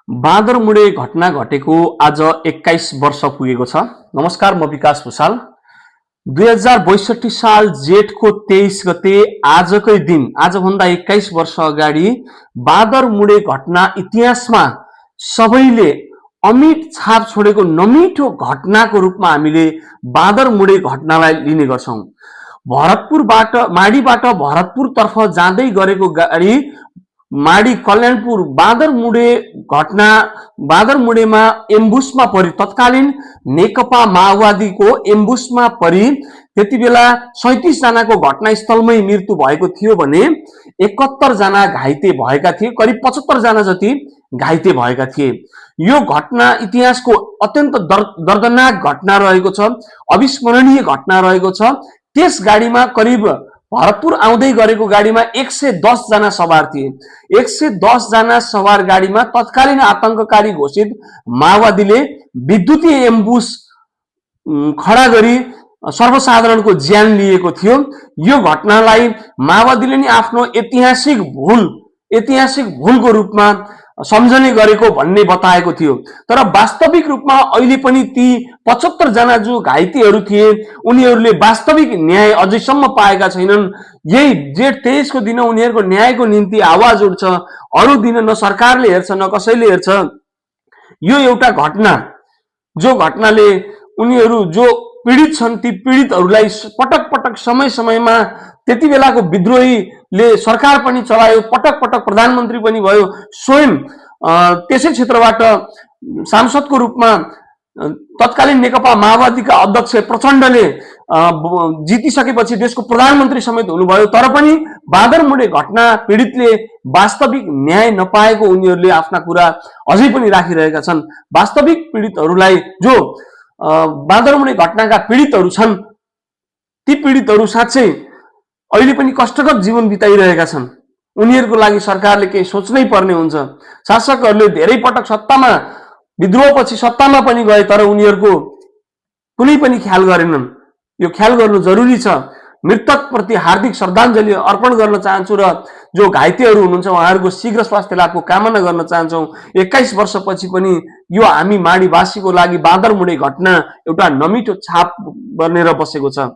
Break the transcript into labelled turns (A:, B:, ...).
A: बाँदरमुडे घटना घटेको आज 21 वर्ष पुगेको छ। नमस्कार, म विकास भूषाल। 2062 साल जेठको 23 गते आजकै दिन, आजभन्दा 21 वर्ष अगाडि बाँदरमुडे घटना इतिहासमा सबैले अमिट छाप छोडेको नमिठो घटनाको रूपमा हामीले बाँदरमुडे घटनालाई लिने गर्छौं। माडीबाट भरतपुरतर्फ जाँदै गरेको गाडी माडी कल्याणपुर बाँदरमुडेमा एम्बुसमा परि, तत्कालीन नेकपा माओवादीको एम्बुसमा परि त्यति बेला 37 जनाको घटनास्थलमै मृत्यु भएको थियो भने 71 जना घाइते भएका थिए। करिब 75 जना जति घाइते भएका थिए। यो घटना इतिहासको अत्यन्त दर्दनाक घटना रहेको छ, अविस्मरणीय घटना रहेको छ। त्यस गाडीमा करिब भरतपुर आउँदै गरेको गाडीमा 110 जना सवार थिए। 110 जना सवार गाडीमा तत्कालीन आतंककारी घोषित माओवादीले विद्युतीय एम्बुस खडा गरी सर्वसाधारणको ज्यान लिएको थियो। यो घटनालाई माओवादीले नि आफ्नो ऐतिहासिक भूलको रूपमा सम्झने गरेको भन्ने बताएको थियो। तर वास्तविक रूपमा अहिले पनि ती 75 जना जो घाइतेहरू थिए उनीहरूले वास्तविक न्याय अझैसम्म पाएका छैनन्। यही जेठ 23 को दिन उनीहरूको न्यायको निम्ति आवाज उठ्छ। अरू दिन न सरकारले हेर्छ न कसैले हेर्छ। यो एउटा घटना, जो घटनाले उनीहरू जो पीडित छन् ती पीडितहरूलाई पटक पटक समय समयमा त्यति बेलाको विद्रोहीले सरकार पनि चलायो, पटक पटक प्रधानमन्त्री पनि भयो। स्वयं त्यसै क्षेत्रबाट सांसदको रूपमा तत्कालीन नेकपा माओवादीका अध्यक्ष प्रचण्डले जितिसकेपछि देशको प्रधानमन्त्री समेत हुनुभयो। तर पनि बाँदरमुडे घटना पीडितले वास्तविक न्याय नपाएको उनीहरूले आफ्ना कुरा अझै पनि राखिरहेका छन्। वास्तविक पीडितहरूलाई, जो बाँदरमुडे घटनाका पीडितहरू छन्, ती पीडितहरू साँच्चै अहिले पनि कष्टकर जीवन बिताइरहेका छन्। उनीहरूको लागि सरकारले केही सोच्नै पर्ने हुन्छ। शासकहरूले धेरै पटक सत्तामा, विद्रोहपछि सत्तामा पनि गए तर उनीहरूको कुनै पनि ख्याल गरेनन्। यो ख्याल गर्नु जरुरी छ। मृतक प्रति हार्दिक श्रद्धाञ्जली अर्पण गर्न चाहन्छु र जो घाइतेहरू हुनुहुन्छ उहाँहरूको शीघ्र स्वास्थ्य लाभको कामना गर्न चाहन्छौँ। 21 वर्षपछि पनि यो हामी माडीवासीको लागि बाँदरमुडे घटना एउटा नमिठो छाप बनेर बसेको छ।